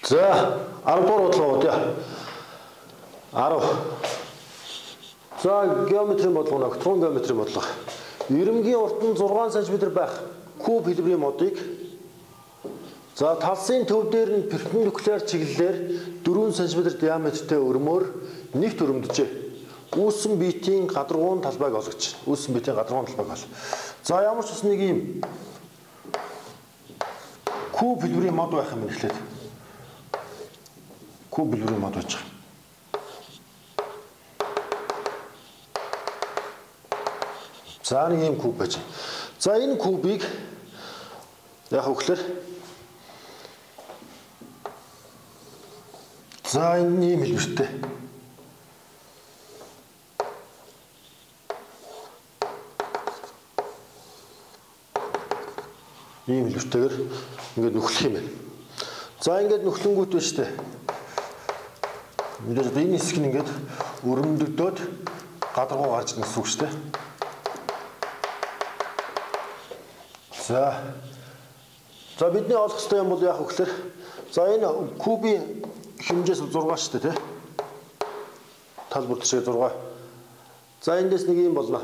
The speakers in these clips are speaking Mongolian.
За 10 дугаар бодлого бодъё. 10. За геометрийн бодлого нь октогон геометрийн бодлого. Ирэмгийн урт нь 6 см байх куб хэлбэрийн модыг за талсын төв дээр нь перпендикуляр чиглэлээр 4 см диаметртэй өрмөөр нэгт өрөмдөжээ. Үүссэн биетийн гадаргуун талбайг олгоч. Үүссэн биетийн гадаргуун талбайг ол. За ямар ч ус нэг юм куб хэлбэрийн мод байх юм эхлээд. Куб хэлбэрийн мод байж байгаа. За нэг юм куб байж. За энэ кубыг яг хөглөр за энэ ийм хэлбэртэй. Ийм хэлбэртэйгээр ингээд нөхлөх юм байна. За ингээд нөхлөнгүүт байна шүү дээ. Ингээд энэ хэсэг нь ингээд өрөмдөгдөөд гадаргуу гарч ирнэ гэсэн үг шүү дээ. За. За бидний олох ёстой юм бол яах вэ гэхээр за энэ кубын хэмжээс 6 шүү дээ, тий? Тал бүр тишээ 6. За эндээс нэг юм болно.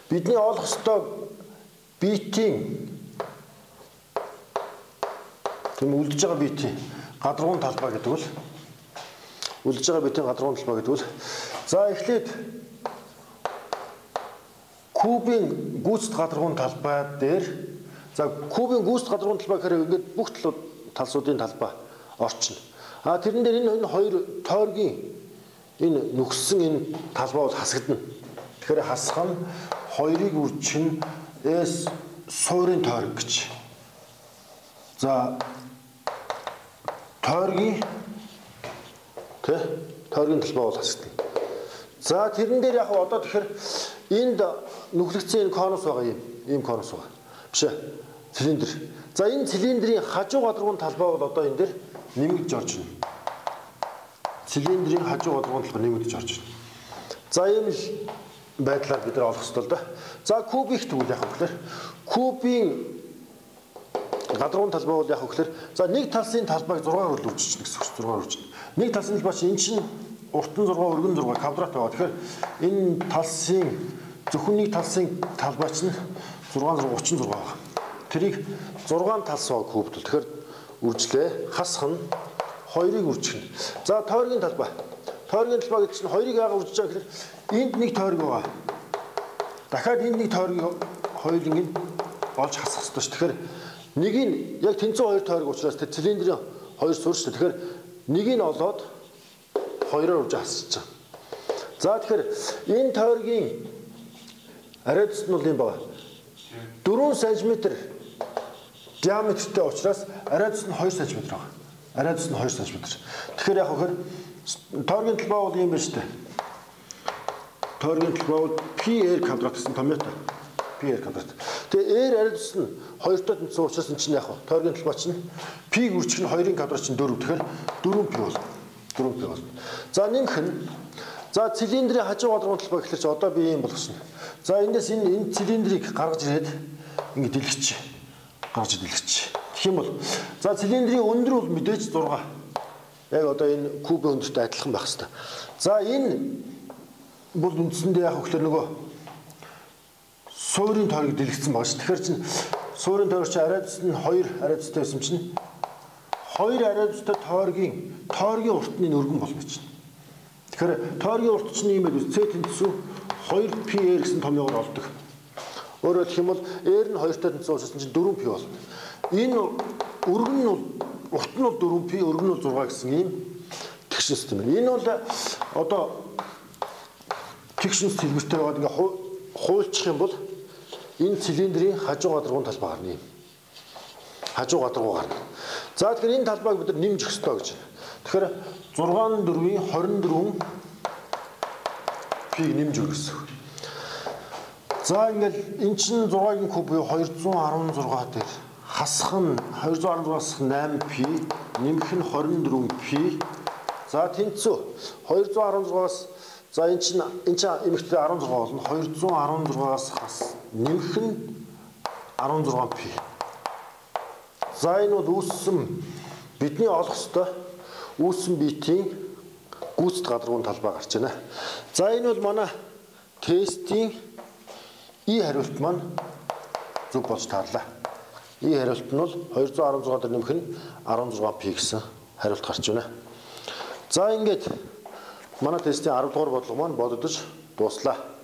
Бидний олох ёстой биетийн тийм үлдэж байгаа биетийн гадаргуун талбай гэдэг бол үлдэж байгаа биетийн гадаргуун талбай гэдэг бол за эхлээд кубын гүйцэд гадаргуун талбай дээр за кубын гүйцэд гадаргуун талбай гэхээр ингээд бүх талсуудын талбай орчно. А тэрэн дээр энэ хоёр тойргийн энэ нүхсэн энэ талбай бол хасагдана. Тэгэхээр хасах нь хоёрыг үржих нь S суурийн тойрог гэж. За тойргийн тэ тойргийн талбай бол хасагдана. За тэрэн дээр яг одоо тэгэхээр энд нүхлэгдсэн энэ конус байгаа юм. Ийм конус байгаа. Биш ээ. Цилиндр. За энэ цилиндрийн хажуу гадаргуун талбай бол одоо энэ дээр нэмэгдэж орж ирнэ. Цилиндрийн хажуу гадаргуун талбай нэмэгдэж орж ирнэ. За ийм л байдлаар бид нар олох ёстой л да. За кубик тэгвэл яг гэхээр кубын гадаргуун талбай бол яг гэхээр за нэг талсын талбайг 6-аар үржиж гэсэн үг 6-аар үржиж. Нэг талсын талбай чинь эн чинь урт нь 6, өргөн 6 квадрат байгаа. Тэгэхээр энэ талсын зөвхөн нэг талсын талбай чинь 6 6 36 байгаа. Тэрийг 6 талс байгаа кубд. Тэгэхээр үржлээ. Хасах нь 2-ыг үржих нь. За тойргийн талбай. Тойргийн талбай гэдэг чинь 2-ыг яагаад үржиж байгаа гэхээр энд нэг тойрог байгаа. Дахиад энд нэг тойргийг хоёуланг нь олж хасах ёстой ш. Тэгэхээр нэг нь яг тэнцэн хоёр тойрог учраас тэр цилиндрийн хоёр суурь ш. Тэгэхээр нэг нь олоод хоёроор үржиж хасчих байгаа. За тэгэхээр энэ тойргийн радиус нь бол юм байна. 4 см диаметртэй учраас радиус нь 2 см байгаа. Радиус нь 2 см. Тэгэхээр яг хөхөр тойргийн талбай бол юм байна шүү дээ. Тойргийн талбай бол PR квадрат гэсэн томьёотой. PR квадрат. Тэгээ R радиус нь 2-той тэнцсэн учраас энэ чинь яг тойргийн талбай чинь P-г үржих нь 2-ын квадрат чинь 4. Тэгэхээр 4 P болно. 4 P болно. За нэмэх нь за цилиндрийн хажуу гадаргуун талбай гэхэлэр чи одоо би юм болгосон. За эндээс энэ цилиндрийг гаргаж ирээд ингэ дэлгэж гаргаж дэлгэж. Тэгэх юм бол за цилиндрийн өндөр бол мэдээж 6. Яг одоо энэ кубын өндөртэй адилхан байх хэвээр. За энэ бол үндсэндээ яг хөглөр нөгөө суурийн тойрог дэлгэцсэн байгаа ш. Тэгэхээр чин суурийн тойрог чи радиус нь 2 радиустай байсан чинь 2 радиустай тойргийн уртны өргөн болно чинь. Тэгэхээр тойргийн урт чинь ийм байл C тэнцүү 2PR гэсэн томьёогоор олдог. Өөрөөр хэлэх юм бол R нь 2-той тэнцсэн учраас чинь 4P болно. Энэ өргөн нь урт нь бол 4P, өргөн нь бол 6 гэсэн ийм тэгшин систем байна. Энэ бол одоо тэгшин хэлбэртэй байгаад ингээ хуульчих юм бол энэ цилиндрийн хажуу гадаргуун талбай гарна юм. Хажуу гадаргуу гарна. За тэгэхээр энэ талбайг бид нар нэмж өгөх ёстой гэж. Тэгэхээр 6 4-ийн 24 P-г нэмж өгөх гэсэн. За ингээл эн чинь 6-гийн куб буюу 216 дээр хасах нь 216-аас 8P нэмэх нь 24P. За тэнцүү 216-аас за эн чинь эмэгтэй 16 болно. 216-аас хас нэмэх нь 16P. За энэ бол үүссэн Бидний олох ёстой үүссэн биетийн гүйцэд гадаргуун талбай гарч байна. За энэ бол манай тестийн И хариулт маань зөв болж таарлаа. И хариулт нь бол 216 дээр нэмэх нь 16 пи гэсэн хариулт гарч байна. За ингээд манай тестийн 10 дугаар бодлого маань бодогдож дууслаа.